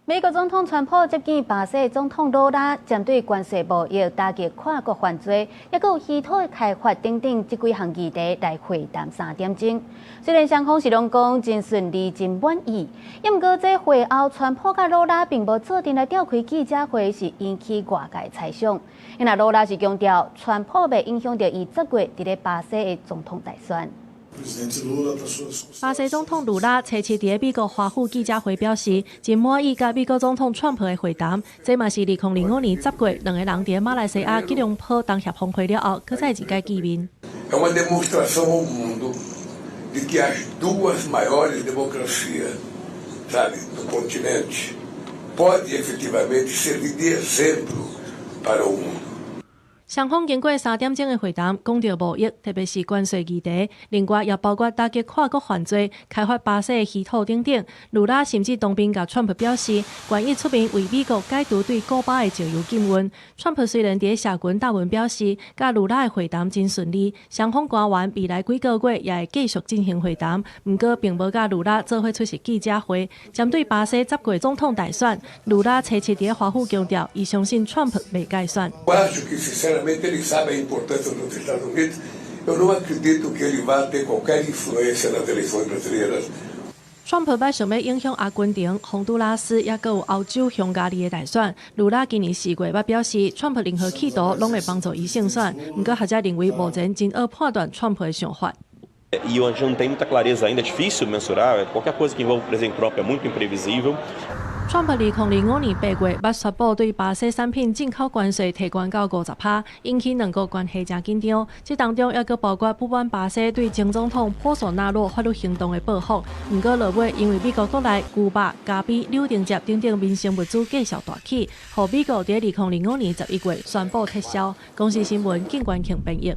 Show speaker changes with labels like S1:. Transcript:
S1: 美國總統川普接見巴西總統魯拉，針對關稅貿易、打擊跨國犯罪，抑閣有稀土的開發等等這幾項議題來會談3點鐘。雖然雙方是攏講真順利、真滿意，毋過這會後，川普佮魯拉並無做陣來召開記者會，是引起外界猜想。因為魯拉是強調，川普袂影響著伊10月佇咧巴西的總統大選。
S2: 巴西總統魯拉初七佇美國華府記者會表示，真滿意佮美國總統川普的會談。這嘛是2025年10月兩个人佇馬來西亞吉隆坡東協峰會了後，閣再一擺見面。
S3: É uma demonstração ao mundo de que as duas maiores democracias, sabe, do continente, pode efetivamente servir de exemplo para o mundo.
S2: 雙方經過3點鐘的會談，講著貿易，特別是關稅議題，另外也包括打擊跨國犯罪、開發巴西的稀土等等。魯拉甚至當面共川普表示，願意出面為美國解除對古巴的石油禁運。川普雖然佇社群貼文表示，佮魯拉的會談真順利，雙方官員未來幾個月也會繼續進行會談，毋過並無佮魯拉做伙出席記者會。針對巴西十月總統大選，魯拉初七佇華府強調，伊相信川普袂改選。
S3: Ele sabe a importância dos Estados Unidos. Eu não acredito que ele vá ter qualquer influência nas eleições brasileiras.
S2: 川普捌想欲影響阿根廷、洪都拉斯，抑閣有歐洲匈牙利的大選。魯拉今年4月捌表示，川普任何企圖攏會幫助伊勝選。毋過學者認為，目前真學判斷川普的想法。
S4: E a gente não tem muita clareza ainda, é difícil mensurar. Qualquer coisa que envolva o presidente Trump é muito imprevisível.
S2: 川普2025年8月捌宣布對巴西產品進口關稅提懸到50%，引起兩國關係誠緊張。這當中抑閣包括不滿巴西對前總統波索納洛法律行動的報復。毋過落尾因為美國國內古巴、咖啡、柳橙汁等等民生物資價數大起，予美國佇2025年11月宣布撤銷。公視新聞，靳關慶編譯。